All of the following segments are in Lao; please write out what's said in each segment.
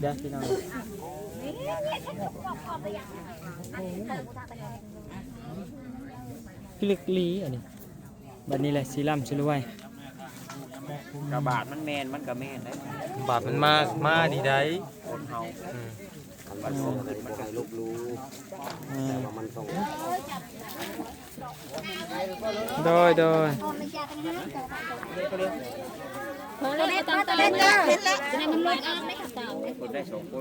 ເດີພີ່ນ້ອງ ພິລຶກອີ່ຫຼີອັນນີ້. ບັດນີ້ແຫຼະຊິລ່ຳຊິລວຍ. ກະບາດມັນແມ່ນ ມັນກະແມ່ນໄດ໋ ບາດມັນມາ ມານີ້ໄດ໋ ຄົນເຮົາ ອືມ ຄັນວ່າລົບ ມັນບໍ່ໃຫ້ລົບຫຼູ່ ອືມ ແຕ່ວ່າມັນຕ້ອງ ໂດຍ ໂດຍ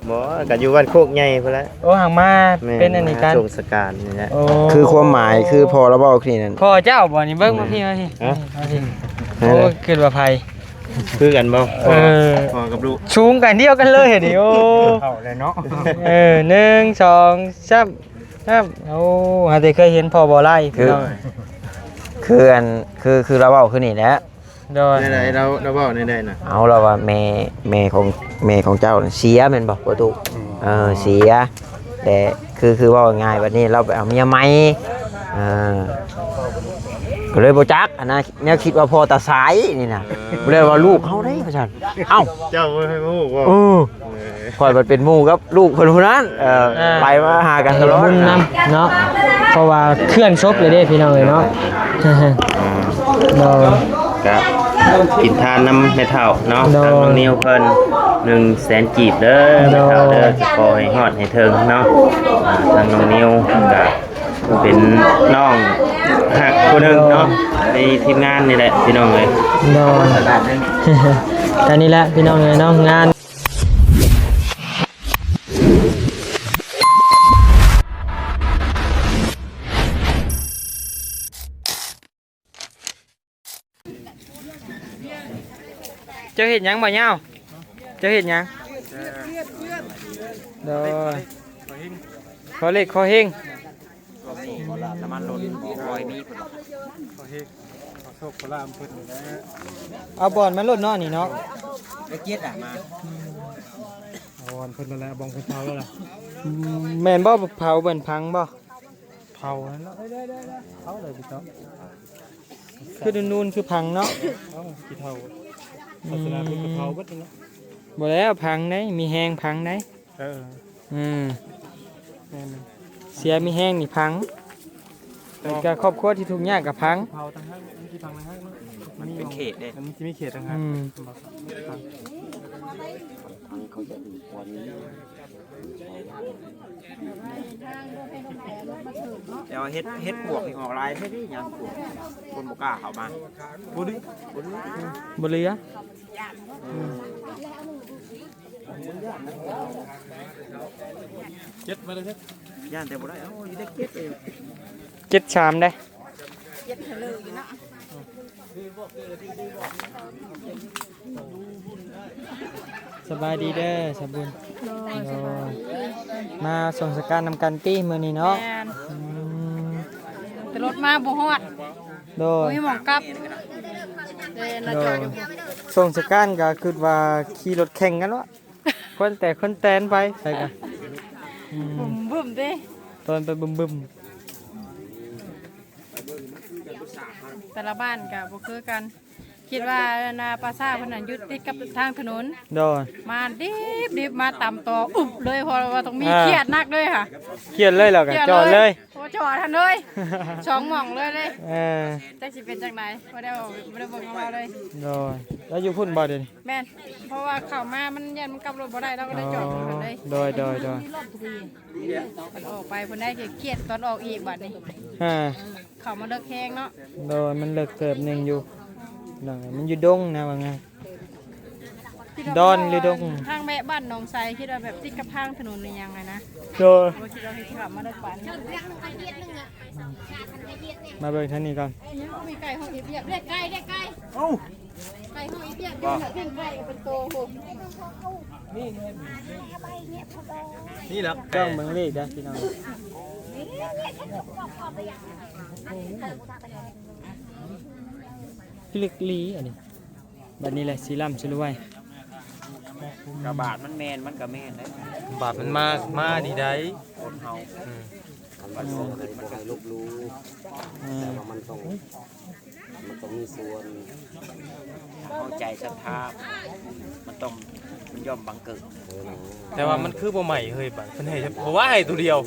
ບໍ່ ກະຢູ່ວັດໂຄກໃຫຍ່ພຸ້ນແຫຼະ. ໂອ້ ຫາກມາ ແມ່ນ ເປັນອັນນີ້ກັນ ມາສົ່ງສະການນີ້ແຫຼະ. ໂອ້ ຄືຄວາມໝາຍ ຄືພໍ່ລາວເວົ້າຄືນັ້ນ ພໍ່ເຈົ້າບໍ່ນີ້? ເບິ່ງມາພີ້ ມາພີ້ ມາພີ້ ໂອ້ ຄິດວ່າໃຜ ຄືກັນບໍ່? ເອີ ພໍ່ກັບລູກ ສູງກັນດຽວກັນເລີຍນີ້. ໂອ້ ເຂົ້າແລ້ວເນາະ. ເອີ ໜຶ່ງ ສອງ ສາມ ໂອ້ ຫາແຕ່ເຄີຍເຫັນພໍ່ບໍ່ຫຼາຍ ຄື ພີ່ນ້ອງ ຄືອັນ ຄື ຄືລາວເວົ້າຄືນີ້ແຫຼະ. ໂດຍ ແນວໃດ ລາວ ລາວເວົ້າແນວໃດນະ? ເອົາ ລາວວ່າແມ່ ແມ່ຂອງ ແມ່ຂອງເຈົ້ານະເສຍແມ່ນບໍ່ ພໍ່ຕູ້? ອືມ ເອີ ເສຍ ແຕ່ຄື ຄືເວົ້າງ່າຍໆ ບັດນີ້ລາວໄປເອົາເມຍໃໝ່ ເອີ ກໍເລີຍບໍ່ຈັກຫັ້ນນະ ແນວຄິດວ່າພໍ່ຕາສາຍນີ້ນະ ເອີ ບໍ່ໄດ້ວ່າລູກເຮົາເດ້ວ່າຊັ້ນ. ເອົ້າ ເຈົ້າບໍ່ໃຫ້ຮູ້ບໍ່? ເອີ ເອີ ຂ້ອຍບັດເປັນໝູ່ກັບລູກເພິ່ນຜູ້ນັ້ນ ເອີ ອ່າ ໄປມາຫາກັນຕະຫຼອດ ບຸນນຳເນາະ ເພາະວ່າເຄື່ອນສົບເລີຍເດ້ພີ່ນ້ອງເອີຍເນາະ. ໂດຍ ກະກິນທານນຳແມ່ເຖົ້າເນາະ ໂດຍ ທາງນ້ອງນິວເພິ່ນ ໜຶ່ງແສນກີບເດີ ໂດຍ ແມ່ເຖົ້າເດີ ຂໍໃຫ້ຮອດໃຫ້ເຖິງເນາະ. ອ່າ ທາງນ້ອງນິວກະເປັນນ້ອງຮັກຜູ້ໜຶ່ງເນາະ ໂດຍ ໃນທີມງານນີ້ແຫຼະພີ່ນ້ອງເອີຍ. ໂດຍ ກະນີ້ແຫຼະພີ່ນ້ອງເອີຍເນາະ ງານ ເຈົ້າເຮັດຫຍັງບໍ່ຍາວ? ເຈົ້າເຮັດຫຍັງ? ໂດຍ ຂໍເລກຂໍເຮງ ນ້ຳມັນລົດບໍ່ຄ່ອຍມີເພິ່ນວ່າ ຂໍເຮງ ຂໍໂຊກຂໍລາບເພິ່ນນີ້ແຫຼະ. ເອົາບ່ອນມັນໂລດເນາະນີ້ເນາະ ໄດ້ເຈັດອະມາ ເອົາບ່ອນເພິ່ນນັ້ນແຫຼະ ບ່ອນເພິ່ນເຜົາແລ້ວລະ. ອືມ ແມ່ນບໍ່ ເຜົາເພິ່ນພັງບໍ່? ເຜົາຫັ້ນເນາະ ເອົາເລີຍພີ່ນ້ອງ ຄືນູນໆ ຄືພັງເນາະ. ເອົາ ຂີ້ເຖົ້າ ອືມ ລັກສະນະເພິ່ນກະເຜົາເບິດນີ້ເນາະ. ບໍ່ແລ້ວ ພັງໄດ໋ ມີແຮງພັງໄດ໋. ເອີ ອືມ ແມ່ນ ເສຍມີແຮງນີ້ພັງ ເປັນກະຄອບຄົວທີ່ທຸກຍາກກະພັງ ເຜົາຕ່າງຫາກ ມັນຊິພັງຕ່າງຫາກເນາະ ມັນເປັນເຂດເດ້ ມັນຊິມີເຂດຕ່າງຫາກ. ອືມ ແຕ່ວ່າເຫັດ ເຫັດປວກນີ້ອອກຫຼາຍແທ້ເດ້ ຍາມປວກ ຄົນບໍ່ກ້າເຂົ້າມາ ບໍ່ເຫຼືອ ບໍ່ເຫຼືອ ບໍ່ເຫຼືອ. ອືມ ເຈັດມາເລີຍ ຢ້ານແຕ່ບໍ່ໄດ້ ເອົາຢູ່ເດັກເຈັດເອງ ເຈັດສາມເດ້. ສະບາຍດີເດີສາວບຸນ ໂດຍ ໂດຍ ມາສົ່ງສະການນຳກັນຕິມື້ນີ້ເນາະ. ແມ່ນ ອືມ ແຕ່ລົດມາບໍ່ຮອດ ໂດຍ ບໍ່ມີໝ່ອງກັບ ໂດຍ ສົ່ງສະການກະຄິດວ່າຂີ່ລົດແຂ່ງກັນເນາະ ຄົນແຕ່ຄົນແຕນໄປ ໃສ່ກະ ອືມ ບຶ້ມໆ ຕິ ຕອນໄປບຶ້ມໆ ແຕ່ລະບ້ານກະບໍ່ຄືກັນ ຄິດວ່າອັນນ່າ ປ່າຊ້າເພິ່ນນັ້ນຢູ່ຕິດກັບທາງຖະໜົນ ໂດຍ ມາດິບໆ ມາຕຳຕໍ່ ອຸບເລີຍ ເພາະວ່າຕ້ອງມີ ອ່າ ຄຽດໜັກເລີຍຫະ ຄຽດເລີຍ ແລ້ວກະຈອດເລີຍ ໂອ້ ຈອດຫັ້ນເລີຍ ສອງໝ່ອງເລີຍເດ້ ເອີ ຈັກຊິເປັນຈັ່ງໃດ ບໍ່ໄດ້ເວົ້າ ບໍ່ໄດ້ເບິ່ງນຳລາວເລີຍ ໂດຍ ລາວຢູ່ພຸ້ນບໍ່ດຽວນີ້? ແມ່ນ ເພາະວ່າເຂົ້າມາມັນຢ້ານມັນກັບລົດບໍ່ໄດ້ ລາວກະເລີຍຈອດຢູ່ຫັ້ນເລີຍ ອໍ ໂດຍ ໂດຍ ໂດຍ ອອກໄປພຸ້ນໄດ້ ຄຽດຕອນອອກອີກບາດນີ້ ອ່າ ເຂົ້າມາເລິກແຮງເນາະ ໂດຍ ມັນເລິກເຕີບໜຶ່ງຢູ່ ມັນຢູ່ດົງນະ ວ່າງ່າຍ ດອນຫຼືດົງ ທາງແວະບ້ານໜອງໄຊ ຄິດວ່າແບບຕິດກັບທາງຖະໜົນຫຼືຫຍັງຫັ້ນນະ ໂດຍ ບໍ່ຄິດວ່າຊິເຂົ້າມາເລິກປານນີ້ ມາເບິ່ງທາງນີ້ກ່ອນ ຍັງບໍ່ມີໄກ່ຫ້ອງອີກ ເລກໄກ່ ເລກໄກ່ ເອົ້າ ໄກ່ຫ້ອງອີກ ເລກໄກ່ເປັນໂຕພຸ້ນ ນີ້ລະ ຕ້ອງເບິ່ງເລກເດີພີ່ນ້ອງ ພິລຶກອີ່ຫຼີອັນນີ້ ບັດນີ້ແຫຼະຊິລ່ຳຊິລວຍ ກະບາດມັນແມ່ນ ມັນກະແມ່ນໄດ໋ ບາດມັນມາ ມານີ້ໄດ໋ ຄົນເຮົາ ອືມ ຄັນວ່າລົບ ມັນບໍ່ໃຫ້ລົບຫຼູ່ ອືມ ແຕ່ວ່າມັນຕ້ອງ ມັນຕ້ອງມີສ່ວນ ເອົາໃຈສັດທາ ມັນຕ້ອງ ມັນຍອມບັງເກີດ ແຕ່ວ່າມັນຄືບໍ່ໄໝ້ເຮີ້ຍ ບາດເພິ່ນໃຫ້ ບໍ່ວ່າໃຫ້ໂຕດຽວ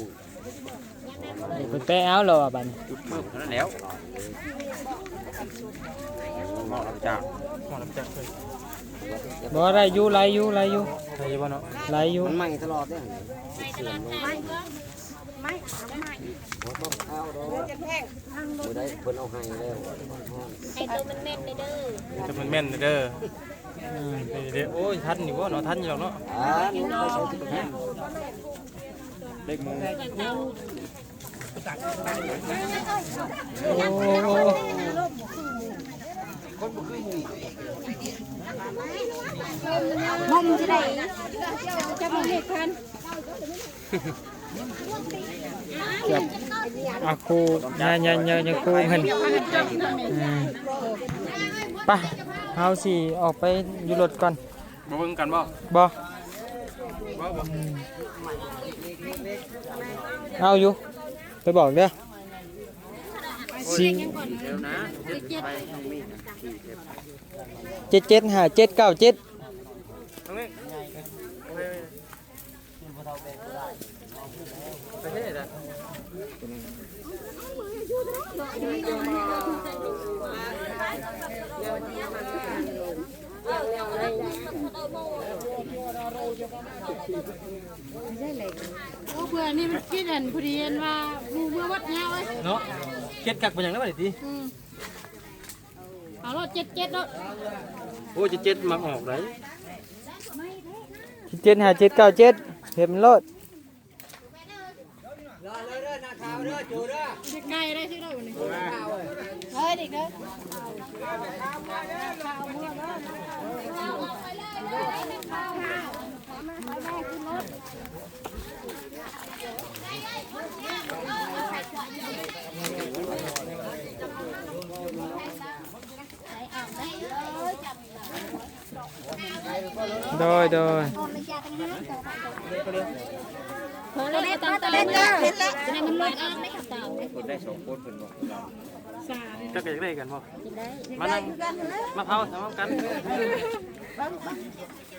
ເພິ່ນແປເອົາແລ້ວວ່າບາດນີ້ ຈຸດເພີ່ມເທົ່ານັ້ນແລ້ວ ໝໍ້ລຳຈາກ ໝໍ້ລຳຈາກເລີຍ ບໍ່ ໄດ້ຢູ່ ໄຫຼຢູ່ ໄຫຼຢູ່ ໄດ້ຢູ່ບໍ່ເນາະ ໄຫຼຢູ່ ມັນໃໝ່ຕະຫຼອດເດ້ ໄໝ້ຕະຫຼອດ ໄມ້ ໄມ້ ບໍ່ຕ້ອງເອົາດອກ ບໍ່ໄດ້ ເພິ່ນເອົາໃຫ້ແລ້ວ ໃຫ້ໂຕແມ່ນໆເດີ ໃຫ້ໂຕແມ່ນໆເດີ ອືມ ເດ້ ໂອ້ຍ ທັນຢູ່ບໍ່ເນາະ ທັນຢູ່ດອກເນາະ ອ່າ ເລກໝູ ໂອ້ ບໍ່ມີຊິໄດ້ ຈະບໍ່ເຮັດທັນ. ເກືອບ ອາ ຄູ ຍາ ຍາ ຍາ ຍາຄູເພິ່ນ ອືມ ໄປ ເຮົາຊິອອກໄປຢູ່ລົດກ່ອນ ບໍ່ເບິ່ງກັນບໍ່? ບໍ່ ບໍ່ ບໍ່ ອືມ ເອົາຢູ່ ໄປບອກເດີ ສີ່ ເຈັດເຈັດ ເຈັດເຈັດ ຫ້າເຈັດ ເກົ້າເຈັດ ໂອ້ ເບື່ອນີ້ມັນຄິດອັນ ພໍດີອັນວ່າໝູ່ເມືອວັດຍາວເອີຍ ເນາະ ເຮັດຄັກເປັນຫຍັງແລ້ວບັດນີ້ຕິ ອືມ ເອົາໂລດ ເຈັດເຈັດໂລດ ໂອ້ ເຈັດເຈັດມັກອອກໄດ໋ ເຈັດເຈັດ ຫ້າເຈັດ ເກົ້າເຈັດ ເຮັດມັນໂລດ ໃກ້ໄດ້ຊິໂລດນີ້ ເຮີ້ຍ ເດັກເດີ ໂດຍ ໂດຍ ຈັກຢາກໄດ້ກັນບໍ່? ມານັ່ງ ມາເຜົານຳກັນ.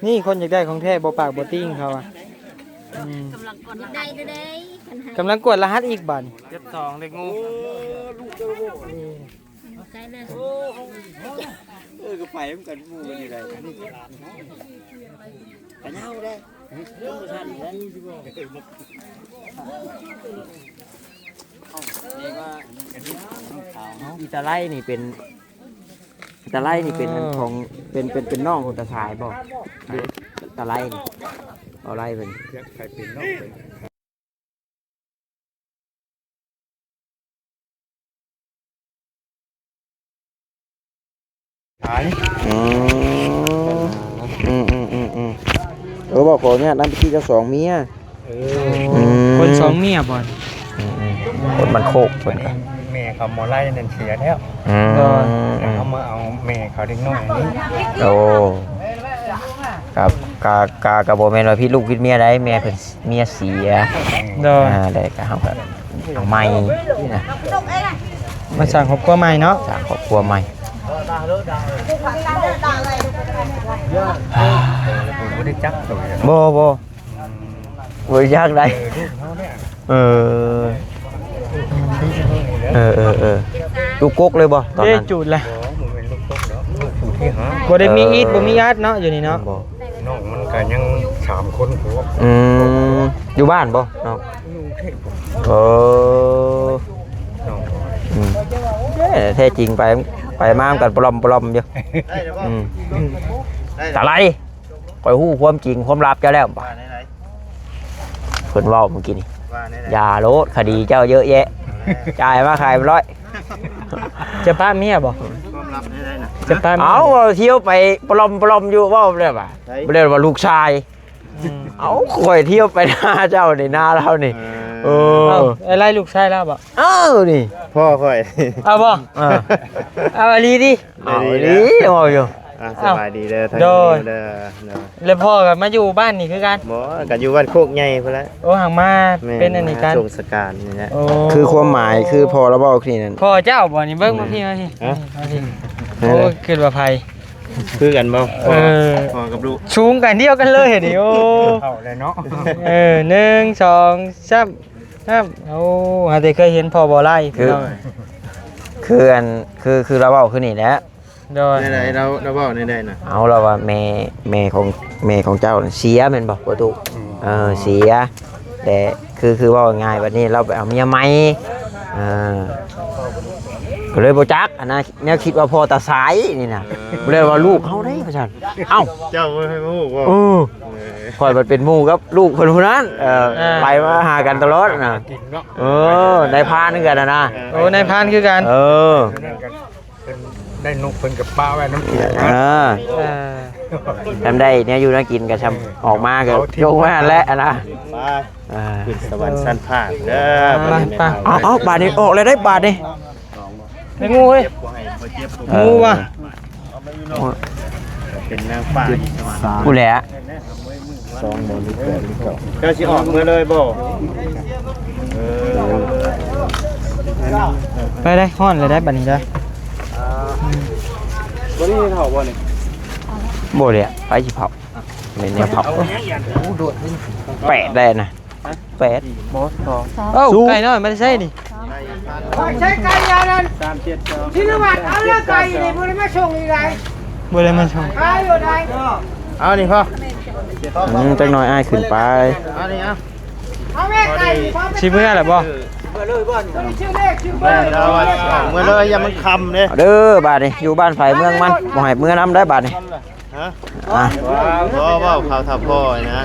ນີ້ຄົນຢາກໄດ້ຂອງແທ້ ບໍ່ປາກບໍ່ຕິງເຂົາວ່າ. ອືມ ກຳລັງກວດລະຫັດ ກຳລັງກວດລະຫັດອີກບາດນີ້. ເຈັດສອງ ເດັກງູ. ເອີ ກໍໄປນຳກັນໝູ່ກັນນີ້ໄດ້ ກະເຍົາໄດ້. ອີຕາໄລນີ້ເປັນ ອີຕາໄລນີ້ເປັນອັນຂອງ ເປັນ ເປັນ ເປັນນ້ອງຂອງຕາຊາຍບໍ່? ຕາໄລນີ້ ເອົາໄລເພິ່ນ ໃຜເປັນນ້ອງເພິ່ນ? ຂາຍ. ອືມ ອືມໆໆໆ ເອີ ບໍ່ ຂໍອະນຸຍາດນຳພິທີເຈົ້າສອງເມຍ. ເອີ ອືມ ຄົນສອງເມຍບໍ່? ອືມໆ ຄົນບ້ານໂຄກເພິ່ນ ແມ່ເຂົາໝໍໄລນັ້ນເສຍແລ້ວ. ອືມ ເຮົາມາເອົາແມ່ເຂົາເດັກນ້ອຍນີ້. ໂອ້ ກະ ກະ ກະ ກະບໍ່ແມ່ນວ່າຜິດລູກຜິດເມຍໃດ ແມ່ເພິ່ນເມຍເສຍ. ໂດຍ ອ່າ ແລ້ວກະເຮົາກະເອົາໃໝ່ນະ ມາສ້າງຄອບຄົວໃໝ່ເນາະ ສ້າງຄອບຄົວໃໝ່. ບໍ່ໄດ້ຈັກໂຕ ບໍ່ ບໍ່ ບໍ່ໄດ້ຈັກໃດ. ເອີ ເອີ ເອີ ເອີ ລູກກົກເລີຍບໍ່ຕອນນັ້ນ? ເດ້ ຈູດລະ ບໍ່ໄດ້ມີອິດບໍ່ມີອັດເນາະ ຢູ່ນີ້ເນາະ. ນ້ອງມັນກະຍັງສາມຄົນ. ອືມ ຢູ່ບ້ານບໍ່ນ້ອງ? ຢູ່ເຂດ ເອີ ນ້ອງ ອືມ ແທ້ຈິງໄປ ໄປມານຳກັນປະຫຼອມໆຢູ່. ອືມ ຕາໄລ ຂ້ອຍຮູ້ຄວາມຈິງຄວາມລັບເຈົ້າແລ້ວ. ວ່າແນວໃດ? ເພິ່ນເວົ້າມື້ກີ້ນີ້ ວ່າແນວໃດ? ຢ່າໂລດ ຄະດີເຈົ້າເຍອະແຍະ ຈ່າຍມາຂາຍເປັນຮ້ອຍ. ຈະປະເມຍບໍ່? ຄວາມລັບແນວໃດນະ? ຈະປະເມຍ ເອົາ ທ່ຽວໄປປະຫຼອມໆຢູ່ ເວົ້າແລ້ວວ່າ ບໍ່ໄດ້ວ່າລູກຊາຍ. ອືມ ເອົາ ຂ້ອຍທ່ຽວໄປນາເຈົ້ານີ້ ນາລາວນີ້. ເອີ ເອີ ເອົ້າ ໄອ້ໄລ່ລູກຊາຍລາວບໍ່? ເອີ ນີ້ພໍ່ຂ້ອຍ. ເອົາບໍ່? ເອີ ເອົາອີ່ຫຼີຕິ? ເອົາອີ່ຫຼີ ເວົ້າຢູ່. ອ່າ ສະບາຍດີເດີ ທາງນີ້ເດີ. ໂດຍ ແລ້ວພໍ່ກໍມາຢູ່ບ້ານນີ້ຄືກັນ? ບໍ່ ກໍຢູ່ບ້ານໂຄກໃຫຍ່ພຸ້ນແຫຼະ. ໂອ້ ຫາກມາ ແມ່ນ ເປັນອັນນີ້ກັນ ມາສົ່ງສະການນີ້ແຫຼະ. ໂອ້ ຄືຄວາມໝາຍ ຄືພໍ່ລາວເວົ້າຄືນັ້ນ ພໍ່ເຈົ້າບໍ່ນີ້? ເບິ່ງ ແມ່ນ ມາພີ້ ມາພີ້ ຮະ? ມາພີ້. ໂອ້ ຄິດວ່າໃຜ? ຄືກັນບໍ່? ເອີ ພໍ່ກັບລູກ ສູງກັນດຽວກັນເລີຍນີ້. ໂອ້ ເຖົ້າແລ້ວເນາະ. ເອີ ໜຶ່ງ ສອງ ສາມ ສາມ. ໂອ້ ຫາແຕ່ເຄີຍເຫັນພໍ່ບໍ່ຫຼາຍ ຄື ພີ່ນ້ອງ ຄືອັນ ຄື ຄືລາວເວົ້າຄືນີ້ແຫຼະ. ໂດຍ ແນວໃດ ລາວ ລາວເວົ້າແນວໃດນະ? ເອົາ ລາວວ່າແມ່ ແມ່ຂອງ ແມ່ຂອງເຈົ້ານັ້ນເສຍແມ່ນບໍ່ ພໍ່ຕູ້? ອືມ ເອີ ເສຍ ແຕ່ຄື ຄືເວົ້າງ່າຍໆ ບັດນີ້ລາວໄປເອົາເມຍໃໝ່ ເອີ ກໍເລີຍບໍ່ຈັກຫັ້ນນະ ແນວຄິດວ່າພໍ່ຕາສາຍນີ້ນະ ເອີ ບໍ່ໄດ້ວ່າລູກເຮົາເດ້ວ່າຊັ້ນ. ເອົ້າ ເຈົ້າບໍ່ໃຫ້ຮູ້ບໍ່? ເອີ ເອີ ຂ້ອຍບັດເປັນໝູ່ກັບລູກເພິ່ນຜູ້ນັ້ນ ເອີ ເອີ ໄປມາຫາກັນຕະຫຼອດນະ ກິນເນາະ. ເອີ ນາຍພານຄືກັນນະ ເອີ ໂອ້ ນາຍພານຄືກັນ ເອີ ເພິ່ນໄດ້ນົກເພິ່ນກໍປະໄວ້ນຳກິນນະ ເອີ ເອີ ທຳໄດ້ແນວຢູ່ແນວກິນກໍຊ່ຳ ເອີ ອອກມາກໍ ເອົາຖິ້ມ ຍົກໄວ້ຫັ້ນແຫຼະຫັ້ນນະ ໄປ ເອີ ຂຶ້ນສະຫວັນຊັ້ນຟ້າເດີ ໄປ ໄປ ເອົາ ເອົາ ບາດນີ້ອອກແລ້ວໄດ໋ບາດນີ້ ໄປ ງູເອີຍ ງູວ່າ ເອີ ເປັນນາງຟ້າຢູ່ສະຫວັນ ພຸ້ນແຫຼະ. ສອງບໍ່ ຫຼືແປດ ຫຼືເກົ້າ ເຈົ້າຊິອອກເມືອເລີຍບໍ່? ເອີ ໄປໄດ້ ຮ້ອນແລ້ວໄດ້ບັດນີ້ໄດ້ ບໍ່ໄດ້ເຜົາບໍ່ນີ້? ບໍ່ແຫຼະ ໃຜຊິເຜົາ ແມ່ນແນວເຜົາ ແປດໄດ້ນະ ແປດ ບໍ່ ສອງ ເອົ້າ ໄກ່ນ້ອຍມາແຕ່ໃສນີ້? ຂ້ອຍໃຊ້ໄກ່ຍານັ້ນ ສາມເຈັດສອງ ຊິລະບາດເອົາເລີຍ ໄກ່ນີ້ບໍ່ໄດ້ມາສົ່ງອີກໃດ ບໍ່ໄດ້ມາສົ່ງ ຂາຍຢູ່ໃດ ເອົານີ້ພໍ ອືມ ຈັກໜ້ອຍອ້າຍຂຶ້ນໄປ ເອົານີ້ ເອົາ ເອົາແມ່ໄກ່ນີ້ພໍ ຊິເມືອແລ້ວບໍ່? ເອີ ຊິເມືອເລີຍບໍ່ນີ້ ຊິເມືອເລີຍ ຊິເມືອເລີຍ ເອົາ ເອົາເມືອເລີຍ ຢ່າມັນຄ່ຳເດ້ ເດີ ບາດນີ້ຢູ່ບ້ານໃຜເມືອງມັນ ບໍ່ໃຫ້ເມືອນຳໄດ້ບາດນີ້. ຮະ? ອ່ະ ບໍ່ ເວົ້າຂ່າວຖ້າພໍ່ນະ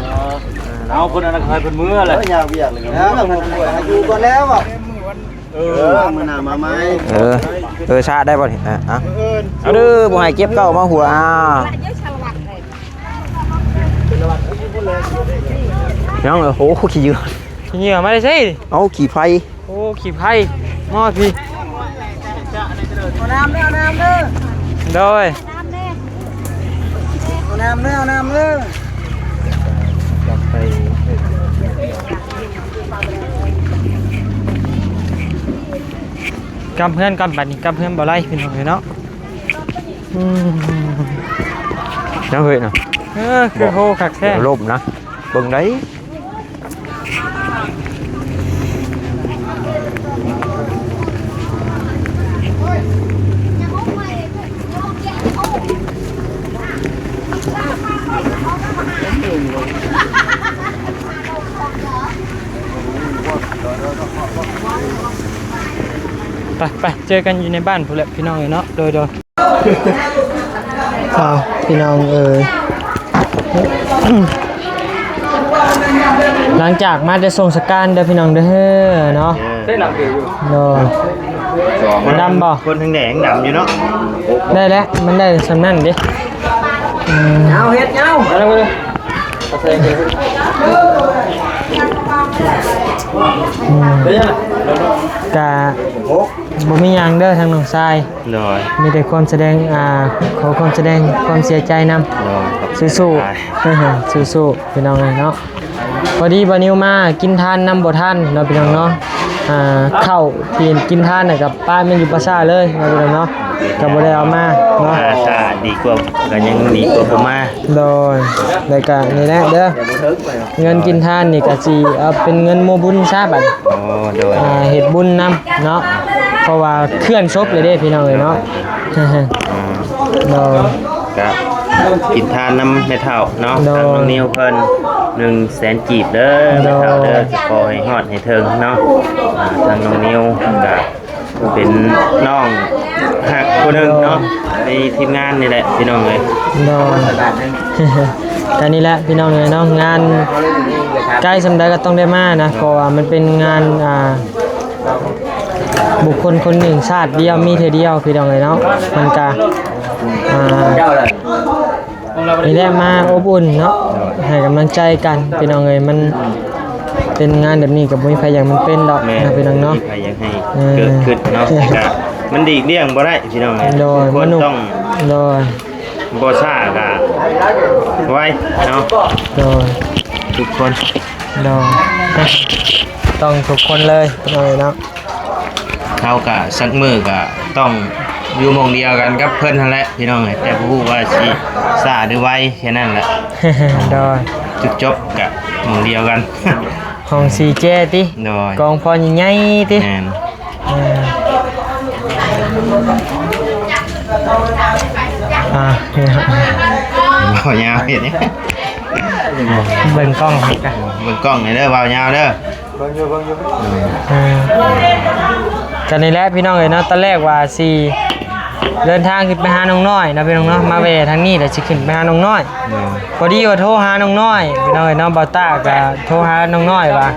ເອົາຄົນນັ້ນນະ ໃຫ້ເພິ່ນເມືອແຫຼະ ເອີ ຍາກວຽກເລີຍ ເອີ ຢູ່ກ່ອນແລ້ວ ເອີ ເອີ ມື້ໜ້າມາໃໝ່ ເອີ ເອີ ຊະໄດ້ບໍ່ນີ້? ອ່ະ ອ່ະ ເອີ ເອົາເດີ ບໍ່ໃຫ້ເຈັບເກົ້າມາຫົວ ອ່າ ຍັງ ໂອ້ໂຫ ຂີ້ເຫຍື້ອ ຂີ້ເຫຍື້ອມາໄດ້ໃສ? ເອົາ ຂີ້ໄຟ ໂອ້ ຂີ້ໄພ ມາພີ້ ເອົານ້ຳເດີ ເອົານ້ຳເດີ ໂດຍ ເອົານ້ຳເດີ ເອົານ້ຳເດີ ກັບເຮືອນກ່ອນ ບັດນີ້ກັບເຮືອນບໍ່ໄດ້ ພີ່ນ້ອງເອີຍເນາະ ອືມ ຍັງເຮີ້ຍນະ ເອີ ຄືໂຫຄັກແທ້ ລົມນະ ເບິ່ງໄດ້. ໄປ ໄປ ເຈີກັນຢູ່ໃນບ້ານພຸ້ນແຫຼະ ພີ່ນ້ອງເອີຍເນາະ ໂດຍ ໂດຍ. ເອົາ ພີ່ນ້ອງເອີຍ ຫຼັງຈາກມາແຕ່ສົ່ງສະການເດີພີ່ນ້ອງເດີເນາະ ໂດຍ ດຳບໍ່? ຄົນທັງແດງດຳຢູ່ເນາະ ໄດ້ແລ້ວ ມັນໄດ້ສ່ຳນັ້ນເດ້ ອືມ ເອົາເຮັດເອົາ ອືມ ກະບໍ່ມີຫຍັງເດີທາງນ້ອງຊາຍ. ໂດຍ ມີແຕ່ຄວາມສະແດງ ອ່າ ຂໍຄວາມສະແດງຄວາມເສຍໃຈນຳ ໂດຍ ສູ້ໆ ສູ້ໆ ພີ່ນ້ອງເອີຍເນາະ ພໍດີບ່າວນິວມາກິນທານນຳບໍ່ທັນເນາະ ພີ່ນ້ອງເນາະ ອ່າ ເຂົ້າທີ່ກິນທານນະ ກໍປະແມ່ນຢູ່ປ່າຊ້າເລີຍເນາະ ພີ່ນ້ອງເນາະ ກໍບໍ່ໄດ້ເອົາມາເນາະ ອ່າ ຖ້າດີກວ່າ ກໍຍັງດີກວ່າບໍ່ມາ ໂດຍ ແລ້ວກໍນີ້ແຫຼະເດີ ເງິນກິນທານນີ້ກໍຊິເອົາເປັນເງິນໂມບຸນຊະບັດ ອໍ ໂດຍ ອ່າ ເຮັດບຸນນຳເນາະ ເພາະວ່າເຄື່ອນສົບເລີຍເດ້ພີ່ນ້ອງເອີຍເນາະ ອ່າ ໂດຍ ກະກິນທານນຳແມ່ເຖົ້າເນາະ ໂດຍ ທາງນ້ອງນິວເພິ່ນ ໜຶ່ງແສນກີບເດີ ໂດຍ ແມ່ເຖົ້າເດີ ຂໍໃຫ້ຮອດໃຫ້ເຖິງເນາະ ອ່າ ທາງນ້ອງນິວກະ ເປັນນ້ອງຮັກຜູ້ໜຶ່ງເນາະ ໃນທີມງານນີ້ແຫຼະພີ່ນ້ອງເອີຍ ໂດຍ ກະນີ້ແຫຼະພີ່ນ້ອງເອີຍເນາະ ງານໃກ້ສ່ຳໃດກໍຕ້ອງໄດ້ມານະ ເພາະວ່າມັນເປັນງານ ອ່າ ບຸກຄົນຄົນໜຶ່ງຊາດດຽວມີເທື່ອດຽວພີ່ນ້ອງເອີຍເນາະ ມັນກະ ອ່າ ນີ້ແຫຼະມາອົບອຸ່ນເນາະ ໃຫ້ກຳລັງໃຈກັນພີ່ນ້ອງເອີຍ ມັນເປັນງານແບບນີ້ກໍບໍ່ມີໃຜຢາກມັນເປັນດອກ ແມ່ນ ເນາະ ພີ່ນ້ອງເນາະ ບໍ່ມີໃຜຢາກໃຫ້ ເອີ ເກີດຂຶ້ນເນາະ ແຕ່ກໍມັນຫຼີກລ່ຽງບໍ່ໄດ້ພີ່ນ້ອງເອີຍ ໂດຍ ທຸກຄົນ ມະນຸດ ຕ້ອງ ໂດຍ ບໍ່ຊ້າກໍໄວເນາະ ໂດຍ ທຸກຄົນ ໂດຍ ຕ້ອງທຸກຄົນເລີຍພີ່ນ້ອງເອີຍເນາະ ເຮົາກະສັກມື້ກະຕ້ອງ ຢູ່ໝ່ອງດຽວກັນກັບເພິ່ນຫັ້ນແຫຼະພີ່ນ້ອງເອີຍ ແຕ່ບໍ່ຮູ້ວ່າຊິຊ້າຫຼືໄວ ແຄ່ນັ້ນແຫຼະ. ໂດຍ ຈຸດຈົບກະໝ່ອງດຽວກັນ ຫ້ອງສີ່ເຈຕິ? ໂດຍ ກອງພໍໃຫຍ່ໆຕິ? ແມ່ນ. ເອີ ອ່າ ນີ້ເນາະ ເວົ້າຍາວເຮັດຫຍັງ? ເບິ່ງກ້ອງໃຫ້ກະ ເບິ່ງກ້ອງໃຫ້ເດີ ເວົ້າຍາວເດີ. ເບິ່ງຢູ່ ເບິ່ງຢູ່ ເອີ ກະນີ້ແຫຼະພີ່ນ້ອງເອີຍເນາະ ຕອນແລກວ່າຊິເດີນທາງຂຶ້ນໄປຫານ້ອງນ້ອຍເນາະພີ່ນ້ອງເນາະ ມາແວ່ທາງນີ້ແລ້ວຊິຂຶ້ນໄປຫານ້ອງນ້ອຍ. ໂດຍ ພໍດີວ່າໂທຫານ້ອງນ້ອຍພີ່ນ້ອງເອີຍເນາະ ບ່າວຕ້າກະໂທຫານ້ອງນ້ອຍວ່າ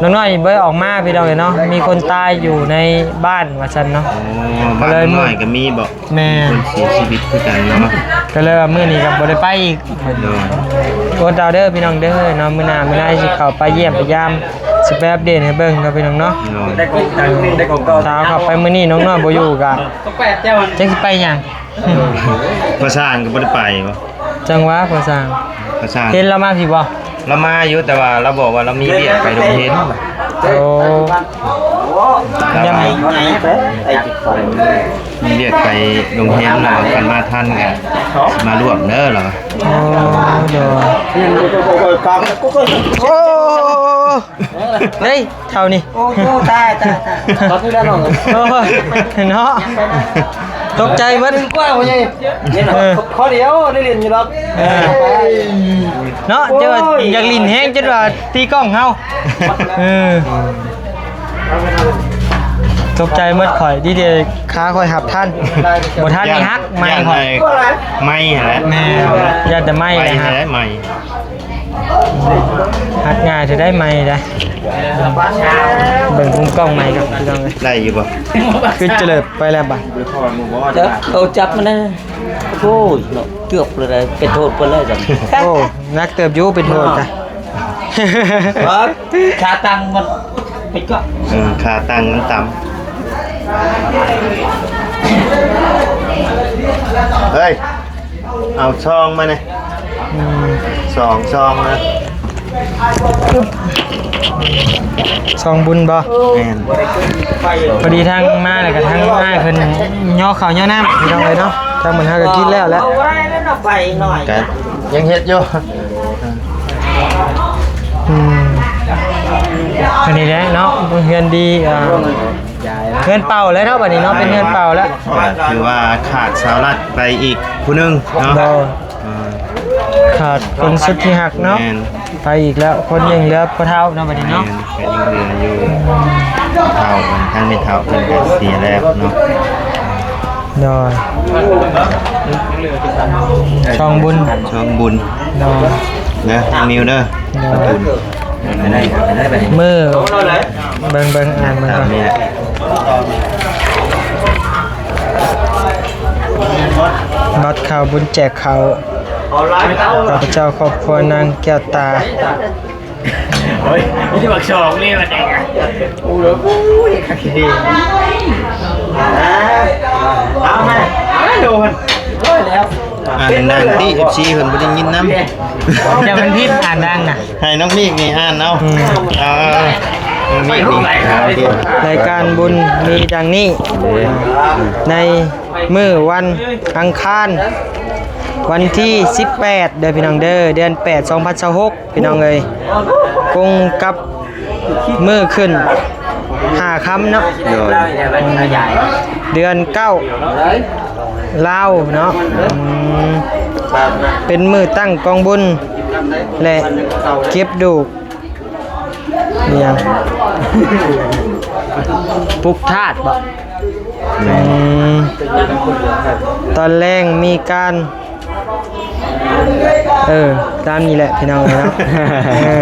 ນ້ອງນ້ອຍບໍ່ໄດ້ອອກມາພີ່ນ້ອງເອີຍເນາະ ມີຄົນຕາຍຢູ່ໃນບ້ານວ່າຊັ້ນເນາະ. ໂອ້ ບ້ານນ້ອງນ້ອຍກະມີບໍ່? ແມ່ນ ຄົນເສຍຊີວິດຄືກັນເນາະ ກະເລີຍວ່າມື້ນີ້ກະບໍ່ໄດ້ໄປອີກ. ໂດຍ ອົດເອົາເດີພີ່ນ້ອງເດີເນາະ ມື້ໜ້າມື້ໃນຊິເຂົ້າໄປຢ້ຽມໄປຢາມ ຊິໄປອັບເດດໃຫ້ເບິ່ງເນາະພີ່ນ້ອງເນາະ. ໂດຍ ຖ້າເຂົ້າໄປມື້ນີ້ນ້ອງນ້ອຍບໍ່ຢູ່ກະຈັກຊິໄປຫຍັງ. ພໍ່ຊ່າງກະບໍ່ໄດ້ໄປບໍ່? ຈັ່ງຫວະພໍ່ຊ່າງ ພໍ່ຊ່າງ ເຫັນລາວມາພີ້ບໍ່? ລາວມາຢູ່ ແຕ່ວ່າລາວບອກວ່າລາວມີວຽກໄປດົງເຫັນ. ໂອ້ ລາວວ່າມີວຽກໄປດົງເຫັນ ລາວວ່າຄັນມາທັນກະຊິມາຮ່ວມເດີລາວວ່າ. ໂອ້ ໂດຍ ໂອ້ ເຮີ້ຍ ເຖົ້ານີ້ ໂອ້ ຕາຍ ຕາຍ ຕາຍ ໂອ້ຍ ເນາະ ຕົກໃຈເບິດ ກວ້າງວ່າໃຫຍ່ ເອີ ຂໍດຽວໄດ້ຫຼິ້ນຢູ່ດອກ. ເອີ ເນາະ ໂອ້ຍ ຈະວ່າຢາກຫຼິ້ນແຮງ ຈົນວ່າຕີກ້ອງເຮົາ. ເອີ ຕົກໃຈໝົດຂ້ອຍ ດີເດ ຂາຂ້ອຍຮັບທັນ ບໍ່ທັນນີ້ຫັກໄມ້ຂ້ອຍ ໄມ້ຫັ້ນແຫຼະ. ແມ່ນ ຢ້ານແຕ່ໄມ້ຫັ້ນແຫຼະ ໄມ້ ຫັກງ່າຍແທ້ໃດ໋ ໄມ້ໄດ໋. ເບິ່ງມຸມກ້ອງໃໝ່ກ່ອນພີ່ນ້ອງເອີຍ ໄດ້ຢູ່ບໍ່? ຄືຈະເລີບໄປແລ້ວບາດ ເອີ ເຂົາຈັບມັນນະ. ໂອ້ຍເນາະ ເກືອບເລີຍ ເປັນໂທດເພິ່ນເລີຍຊັ້ນ. ໂອ້ ໜັກເຕີບຢູ່ ເປັນໂທດກະ ຂາຕັ້ງມັນ ເອີ ຂາຕັ້ງມັນຕ່ຳ. ເຮີ້ຍ ເອົາຊອງມາແດ່. ອືມ ສອງຊອງນະ ຊອງບຸນບໍ່? ແມ່ນ ພໍດີທາງມາແລ້ວກະທາງອ້າຍເພິ່ນຍໍເຂົ້າຍໍນ້ຳ ພີ່ນ້ອງເອີຍເນາະ. ທາງໝູ່ເຮົາກະກິນແລ້ວແຫຼະ ກະຍັງເຮັດຢູ່. ອືມ ອັນນີ້ແຫຼະເນາະ ເຮືອນດີ ອ່າ ເຮືອນເປົ່າແລ້ວເນາະ ບາດນີ້ເນາະ ເປັນເຮືອນເປົ່າແລ້ວ. ຖືວ່າຂາດສາວລັດໄປອີກຜູ້ໜຶ່ງເນາະ. ໂດຍ ອ່າ ຂາດຄົນສຸດທີ່ຮັກເນາະ. ແມ່ນ ໄປອີກແລ້ວ ຄົນຍັງເຫຼືອພໍ່ເຖົ້າເນາະ ບາດນີ້ເນາະ. ແມ່ນ ກະຍັງເຫຼືອຢູ່ ເຖົ້າ ທາງແມ່ເຖົ້າເພິ່ນກະເສຍແລ້ວເນາະ. ໂດຍ ຊອງບຸນ ຊອງບຸນ ໂດຍ ເດີ ນ້ອງນິວເດີ. ໂດຍ ບຸນ ມື້ ເບິ່ງ ເບິ່ງ ອ່ານເບິ່ງກ່ອນ. ບັດເຂົ້າບຸນແຈກເຂົ້າ ຂ້າພະເຈົ້າຄອບຄົວນາງແກ້ວຕາ. ໂອ້ຍ ມີບັກສອງນີ້ວ່າຈັ່ງ ໂອ້ຍ ຄັກແທ້. ເອົາມາ ເອົາໂດນ ໂອ້ຍ ແລ້ວ ອ່ານດັງໆຕິ ເອັຟຊີເພິ່ນບໍ່ໄດ້ຍິນນຳ. ຢ່າມັນຜິດ ອ່ານດັງນະ ໃຫ້ນ້ອງມີກນີ້ອ່ານເອົາ. ອືມ ເອົາ ນ້ອງມີກນີ້ ລາຍການບຸນມີດັ່ງນີ້ ໃນມື້ວັນອັງຄານ ວັນທີສິບແປດ ເດີພີ່ນ້ອງເດີ ເດືອນແປດ ສອງພັນຊາວຫົກ ພີ່ນ້ອງເອີຍ ກົງກັບມື້ຂຶ້ນຫ້າຄ່ຳເນາະ. ໂດຍ ເດືອນເກົ້າ ລາວເນາະ. ອືມ ເປັນມື້ຕັ້ງກອງບຸນ ແລະ ເກັບດູກ ອີຫຍັງ ປຸກທາດບໍ? ແມ່ນ ອືມ ຕອນແລງມີການ ເອີ ຕາມນີ້ແຫຼະພີ່ນ້ອງເອີຍເນາະ. ເອີ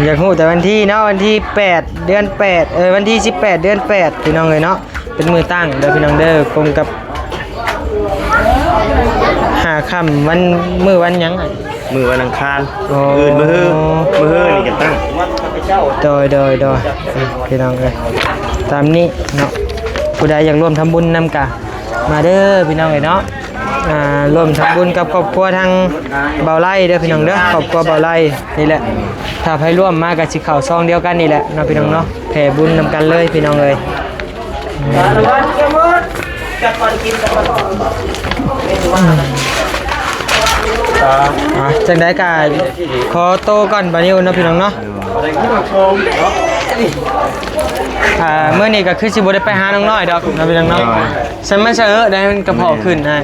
ຢາກຮູ້ແຕ່ວັນທີເນາະ ວັນທີແປດ ເດືອນແປດ ເອີ ວັນທີສິບແປດ ເດືອນແປດ ພີ່ນ້ອງເອີຍເນາະ ເປັນມື້ຕັ້ງເດີພີ່ນ້ອງເດີ ກົງກັບຫ້າຄ່ຳ ວັນ ມື້ວັນຫຍັງ? ມື້ວັນອັງຄານ. ໂອ້ ມື້ອື່ນ ມື້ຮື ມື້ຮືນີ້ກະຕັ້ງ. ໂດຍ ໂດຍ ໂດຍ ພີ່ນ້ອງເອີຍ ຕາມນີ້ເນາະ ຜູ້ໃດຢາກຮ່ວມທຳບຸນນຳກະມາເດີພີ່ນ້ອງເອີຍເນາະ. ອ່າ ຮ່ວມທຳບຸນກັບຄອບຄົວທາງບ່າວໄລເດີພີ່ນ້ອງເດີ ຄອບຄົວບ່າວໄລນີ້ແຫຼະ. ຖ້າໃຜຮ່ວມມາກະຊິເຂົ້າຊອງດຽວກັນນີ້ແຫຼະເນາະ ພີ່ນ້ອງເນາະ ແຜ່ບຸນນຳກັນເລີຍພີ່ນ້ອງເອີຍ. ອ່າ ຈັ່ງໃດກໍຂໍໂຕກ່ອນບາດນີ້ເນາະ ພີ່ນ້ອງເນາະ. ອ່າ ມື້ນີ້ກໍຄືຊິບໍ່ໄດ້ໄປຫານ້ອງນ້ອຍດອກເນາະ ພີ່ນ້ອງເນາະ. ໂດຍ ຊັ້ນມັນສະເອີໄດ໋ ມັນກະເພາະຂຶ້ນນະ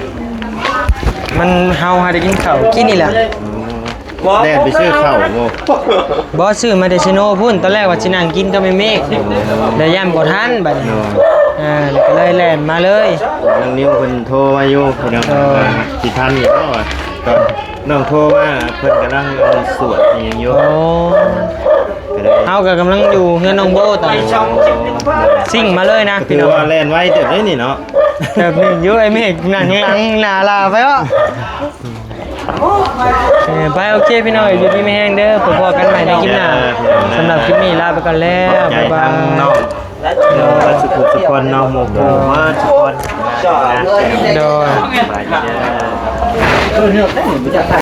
ມັນ ເຮົາຫາໄດ້ກິນເຂົ້າກິນນີ້ແຫຼະ. ແລ່ນໄປຊື້ເຂົ້າບໍ່? ບໍ່ ຊື້ມາແຕ່ເຊໂນພຸ້ນ. ຕອນແລກວ່າຊິນັ່ງກິນກັບແມ່ເມກ ແຕ່ຢ້ານບໍ່ທັນບາດນີ້. ໂດຍ ເອີ ກໍເລີຍແລ່ນມາເລີຍ. ນ້ອງນິວເພິ່ນໂທມາຢູ່ພີ່ນ້ອງ ໂດຍ ວ່າຊິທັນຢູ່ບໍ່ ຕອນນ້ອງໂທມາ ເພິ່ນກຳລັງສວດອີ່ຫຍັງຢູ່. ໂອ້ ກໍເລີຍ ເຮົາກໍກຳລັງຢູ່ເຮືອນນ້ອງໂບຕອນນີ້ ຊິ່ງມາເລີຍນະ ກໍຖືວ່າແລ່ນໄວເຕີບເດ້ນີ້ເນາະ. ແບບນີ້ຢູ່ ໄອ້ເມກນັ່ງຫຼັງໜ້າລາວໄປເນາະ. ເອີ ໄປ ໂອເຄພີ່ນ້ອງ ຢູ່ດີມີແຮງເດີ ພົບພໍ້ກັນໃໝ່ໃນຄລິບໜ້າ. ເອີ ພີ່ນ້ອງ ສຳລັບຄລິບນີ້ລາໄປກ່ອນແລ້ວ ຂອບໃຈ ບາຍບາຍ ທັງນ້ອງ ໂດຍ ເບິດສຸກໆຄົນເນາະ ໝູ່ຄູ່ເບິດສຸກຄົນ ໂດຍ ສະບາຍດີເດີ.